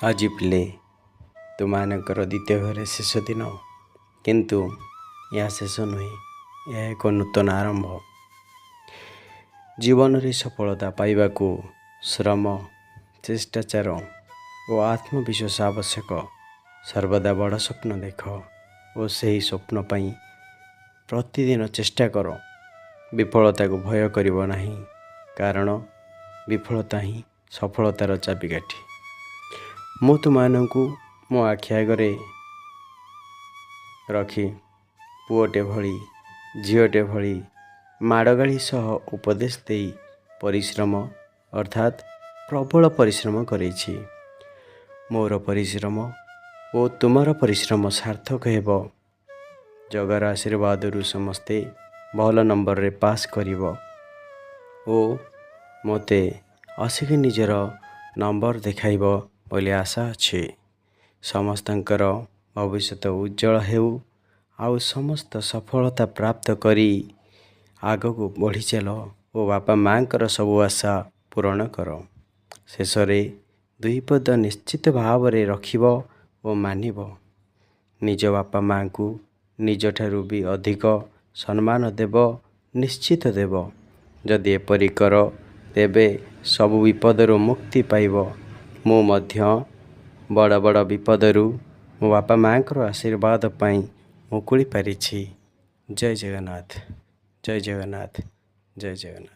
ଆଜି ପିଲେ, ତୁମମାନଙ୍କର ଦ୍ୱିତୀୟ ଘରେ ଶେଷ ଦିନ। କିନ୍ତୁ ଏହା ଶେଷ ନୁହେଁ, ଏହା ଏକ ନୂତନ ଆରମ୍ଭ। ଜୀବନରେ ସଫଳତା ପାଇବାକୁ ଶ୍ରମ, ଚେଷ୍ଟାଚାର ଓ ଆତ୍ମବିଶ୍ୱାସ ଆବଶ୍ୟକ। ସର୍ବଦା ବଡ଼ ସ୍ୱପ୍ନ ଦେଖ ଓ ସେହି ସ୍ୱପ୍ନ ପାଇଁ ପ୍ରତିଦିନ ଚେଷ୍ଟା କର। ବିଫଳତାକୁ ଭୟ କରିବ ନାହିଁ, କାରଣ ବିଫଳତା ହିଁ ସଫଳତାର ଚାବିକାଠି। ମୁଁ ତୁମମାନଙ୍କୁ ମୋ ଆଖି ଆଗରେ ରଖି ପୁଅଟେ ଭଳି, ଝିଅଟେ ଭଳି ମାଡ଼ଗାଳି ସହ ଉପଦେଶ ଦେଇ ପରିଶ୍ରମ, ଅର୍ଥାତ୍ ପ୍ରବଳ ପରିଶ୍ରମ କରେଇଛି। ମୋର ପରିଶ୍ରମ ଓ ତୁମର ପରିଶ୍ରମ ସାର୍ଥକ ହେବ। ଜଗାର ଆଶୀର୍ବାଦରୁ ସମସ୍ତେ ଭଲ ନମ୍ବରରେ ପାସ୍ କରିବ ଓ ମୋତେ ଆସିକି ନିଜର ନମ୍ବର ଦେଖାଇବ ବୋଲି ଆଶା ଅଛି। ସମସ୍ତଙ୍କର ଭବିଷ୍ୟତ ଉଜ୍ଜଳ ହେଉ ଆଉ ସମସ୍ତ ସଫଳତା ପ୍ରାପ୍ତ କରି ଆଗକୁ ବଢ଼ି ଚାଲ ଓ ବାପା ମାଆଙ୍କର ସବୁ ଆଶା ପୂରଣ କର। ଶେଷରେ ଦୁଇ ପଦ ନିଶ୍ଚିତ ଭାବରେ ରଖିବ ଓ ମାନିବ। ନିଜ ବାପା ମାଆଙ୍କୁ ନିଜଠାରୁ ବି ଅଧିକ ସମ୍ମାନ ଦେବ, ନିଶ୍ଚିତ ଦେବ। ଯଦି ଏପରି କର, ତେବେ ସବୁ ବିପଦରୁ ମୁକ୍ତି ପାଇବ। ମୁଁ ମଧ୍ୟ ବଡ଼ ବଡ଼ ବିପଦରୁ ମୋ ବାପା ମାଆଙ୍କର ଆଶୀର୍ବାଦ ପାଇଁ ମୁକୁଳି ପାରିଛି। ଜୟ ଜଗନ୍ନାଥ, ଜୟ ଜଗନ୍ନାଥ, ଜୟ ଜଗନ୍ନାଥ।